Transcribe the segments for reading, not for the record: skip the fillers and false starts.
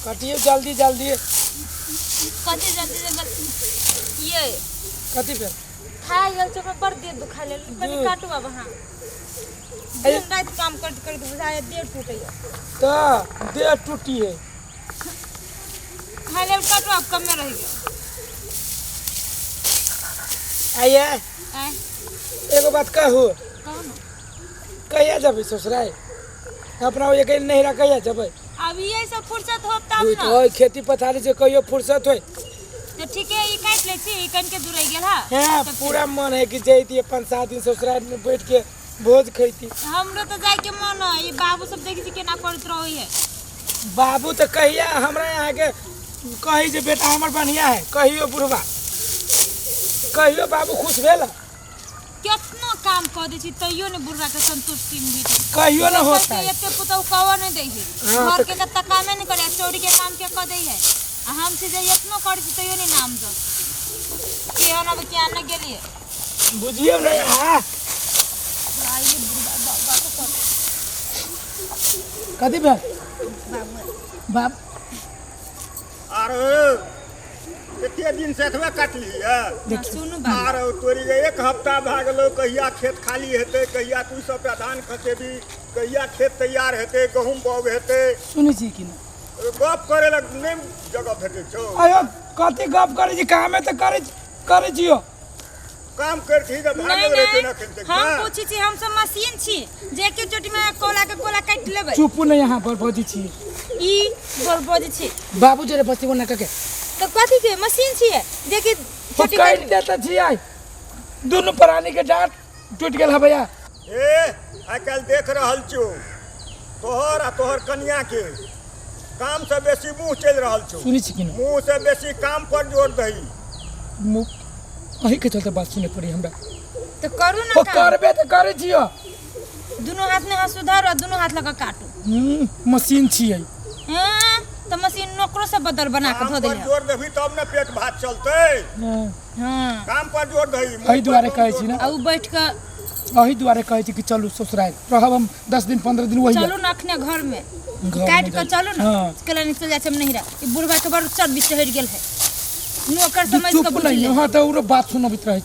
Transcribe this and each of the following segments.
कटियो जल्दी जल्दी। कथी जल्दी जल्दी ये? कथी भेल? खा गेल छै, ओकरा बड़ देह दुखा लेल। कनि काटू बाबा। हाँ, दिन राति काम करैत करैत बुझाय देह टूटैया। तऽ देह टूटिए। खाय लेल काटू, आब कमे रहि गेल। आइए। आँय? एगो बात कहू? कहू ने। कहिया जेबै ससुराल अपना? ओहि के नैहरा कहिया जेबै? अब ये सब फुर्सत होत तब ना। ओहि खेती पथारी से कहियो फुर्सत होय। तो ठीक है, ई काटि लै छी, ई कनिके दूर रहि गेल। हाँ। हाँ, पूरा मन है कि जैती 5-7 दिन ससुराल में बैठ के भोज खैती। हमरो तो जाय के मन है। ई बाबू सब देखै छी केना करैत रहै है। बाबू तऽ कहिया हमरा यहाँ के कही जे बेटा हमर बढ़िया है? कहियो बुढ़वा, कहियो बाबू खुश भेल? केतना काम कऽ दै छी तैयो ने बुढ़वा के संतुष्टि नहीं भेटै। कहियो न होता है। एते पुतहु कहो नहीं दै है। हाँ, घर के कत्ता कामे नहीं करे, चोरी के काम के कऽ दै है, आ हम से जे एतनो करै छी तैयो नहीं नाम दो। केहन अब क्या न गेलिए। बुझियो नहीं। हाँ, कथी भेल बाप? आरो एते दिन से एतबे काटलियै? सुनू बाबा। आरो तोरी के एक हफ्ता भए गेलौ। कहिया खेत खाली हेतै? कहिया तू सबटा धान खसेबी? कहिया खेत तैयार हेतै, गहूम बाउग हेतै? सुनै छी कि नहि? गप करे लए नहि जगह भेटै छौ। आयो, कथी गप करै छी? कामे तऽ करै करै छियो। काम करथी तऽ नहीं भागल रहतै नहीं ने एखन तक हम ने। पूछी छी, हम सब मशीन छी जे के चोटी में कोला के कोला काटि लेबै। चुप नहि, यहाँ पर बजै छी। ई बोल बजै छी। बाबू जरे बस्ती ओना कके। तऽ कथी के मशीन छियै जे कि तो चोटी काटि काटि देते छी। आइ दुनू प्राणी के डाँट टूटि गेल है भैया। ए, आइ काल्हि देख रहल छियौ तोहर आ तोहर कनिया के काम से बेसी मुँह चलि रहल छौ। सुनै छी कि नहि? मुँह से बेसी काम पर जोर दही। मुँह अही के चलते बात सुने पड़ी हमरा। तऽ करू ने ओ काम। करबे तऽ करै छियो। दुनू हाथ में हंसू धरू आ दुनू हाथ लगा काटू। मशीन छियै। हाँ, तऽ मशीन नौकरो से बदल बना के काम धो पर देलियै। जोर देबही तब ने पेट भात चलतै। हाँ। काम पर जोर दही, मुँह एहि दुआरे पर कम कहै जोर छी ने। आ उ बैठ कऽ एहि दुआरे कहै छी कि चलू ससुराल रहब हम 10 दिन 15 दिन वही। चलू ने अखने घर में। घर में काटि कऽ जाइ। चलू ने। हाँ। केला नहीं चल जाइ छै हम नहिरा। ई बुढ़वा के बड़ चर्बी चढ़ि गेल है, नौकर समझ कऽ चुप बुझि नहीं ले। हाँ, तऽ ओरो बात सुनबैत रहै।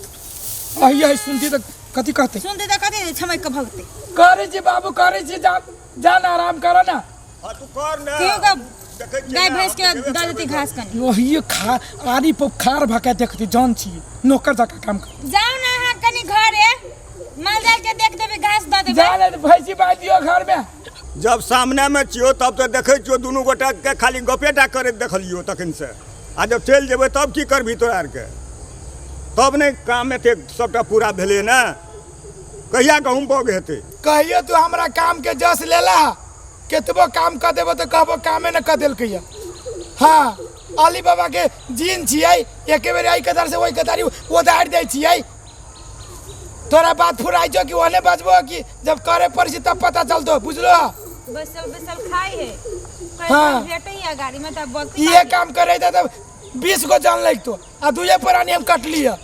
अही अही सुनती तऽ कथी कहतै? सुनते तऽ कथी छमकि कऽ भगतै। करै छी बाबू, करै छी। जा जा ने, आराम कर ने। हाँ, तू कर ने। केओ के देखै छियै गाय ने, भैंस के हम तऽ दऽ जेबे देती करबै। घास कनि। वही खा आरी पर खार भका देखती जान छी नौकर जकाँ काम कर। जाउ ने अहाँ कनि घरे, माल जाल के देख देबै, घास दऽ देबै। जा ने, भैंसी बाँधि दियौ घर में। जब सामने में छियो तब तऽ देखै छियो दुनू गोटा के खाली गपे टा करैत देखलियो तखन से, आ जब चलि जेबै तब की करबही तोरा आरके? तब नहि काम एते सबटा पूरा भेलै ने। कहिया गहूम बाउग हेतै? कहियो तू हमरा काम के जस लेला? केतबो काम कऽ देबो तऽ कहबो कामे ने कऽ देलकै। हाँ, अली बाबा के जीन छियै, एके बेर एहि कतार से ओहि कतारी उधारि दै छियै। तोरा बात फुराइ छौ कि ओहने बजबो कि जब करे पड़ै छै तब पता चलतो, बुझलो? बैसल बैसल खाइ है। हाँ। पैसा भेटै है गाड़ी में तऽ बोलती। इहे काम करे तऽ 20 गो जान लगतो आ दुए प्राणी हम कटली है।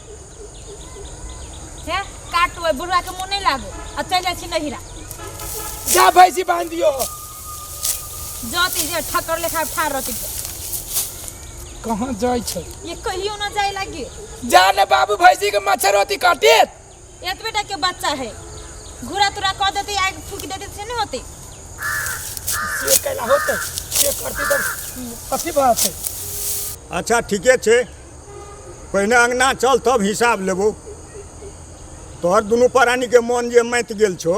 हे, काटू, ओहि बुढ़वा के मुँह नहीं लागू आ चलि जाइ छी नहिरा। जा, भैंसी बांध दियो। जती जे ठकर लेखा ठाढ़ रहती। कहाँ जाइ छै? ये कहियो न जाय लागी। जा ने बाबू, भैंसी के मच्छर होती काटे। एतबे टा के बच्चा है, घुरा तुरा कऽ देती, आगि फूकि देती से नहीं होती। से कैला होते? से करती तऽ कथी भऽ? अच्छा, ठीके छै। पहिने अङ्गना चल, तब हिसाब लेबो। तोहर दुनू प्राणीके मन जे माति गेल छौ,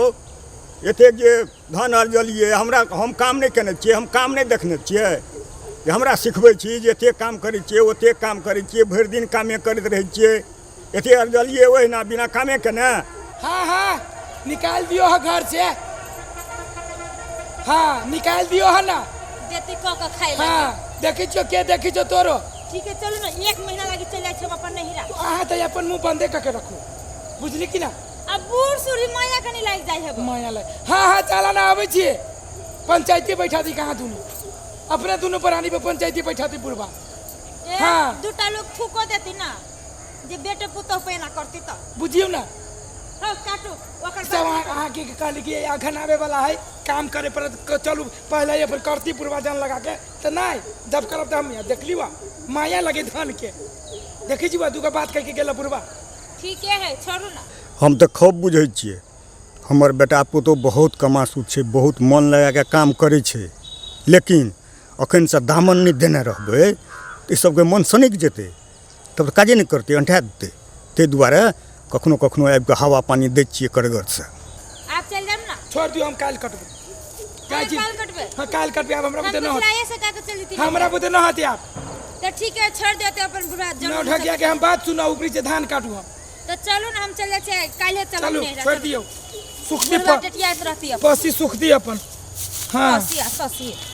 एतेक जे धन अर्जलियै हमरा, हम काम नहि केने छियै? हम काम नहि देखने छियै जे हमरा सिखबै छी जे एतेक काम करै छियै, ओतेक काम करै छियै? भरि दिन कामे करैत रहै छियै। एतेक अर्जलियै ओहिना बिना कामे केने? हाँ हाँ, निकाल दियो है घर से। हाँ, निकाल दियो है ना। देती कऽ कऽ खाइ लागी। हाँ, देखै छियो के देखै छियो तोरो। ठीक है, चलू ने, एक महीना लागी चलि जाइ छी हम अपन नहिरा। अहाँ तऽ अपन मुँह बंदे कऽ के रखू, बुझली कि ना? आ बूढ़ सूढ़ी माया कनि लागि जाइ हेबो। माया लग। हाँ हाँ, चला ना, आबै छियै। पंचायती बैठा दी कहाँ दुनू अपने दुनू प्राणी पे पंचायती बैठा दी बुढ़बा। ए, हाँ। दूटा लोग थूको देती ना जे बेटे पुतोह पे एना करती तऽ। बुझियौ ना। हँ काटू ओकर सब बाद अहाँ के कहली कि अखन आवे वाला है, काम करे पड़त, चलू पहले ये फिर करती पूर्वा जान लगा के तो नहीं जब करब तो हम यहाँ देखली वा माया लगे धन के देखी जी दूगो बात कह के गेल बुढ़वा। ठीके है, छोड़ू ना। हम तऽ खूब बुझै छियै, हमर बेटा पुतोह बहुत कमासु छै, बहुत मन लगाके काम करै छै, लेकिन अखनसँ दामन नहि देने रहबै तऽ ई सबके मन सनकि जेतै, तब तऽ काजे नहि करतै, अंठा देतै। ताहि दुआरे कखनो कखनो आबिकऽ हवा पानी दै छियै कड़गरसँ। आब चलि जायब ना? छोड़ दियौ, हम काल्हि कटबै। काल्हि कटबै? हाँ काल्हि कटबै। आब हमरा हम बुते न होत। पिछलाए से काके चलि जेती। हमरा बुते न होते आब। तऽ ठीक है, छोड़ देते अपन बुढ़ा न जमीन। ढकिया के हम बात सुना, ऊपरी से धान काटू हम। तऽ चलू ना, हम चलि जाइ छियै, काल्हि चलब। चलू। नैहरा छोड़ दियौ, सुखती बुढ़वा टेटियाइत रहती अपन। पसी सुखती अपन। हाँ ससी आ ससी।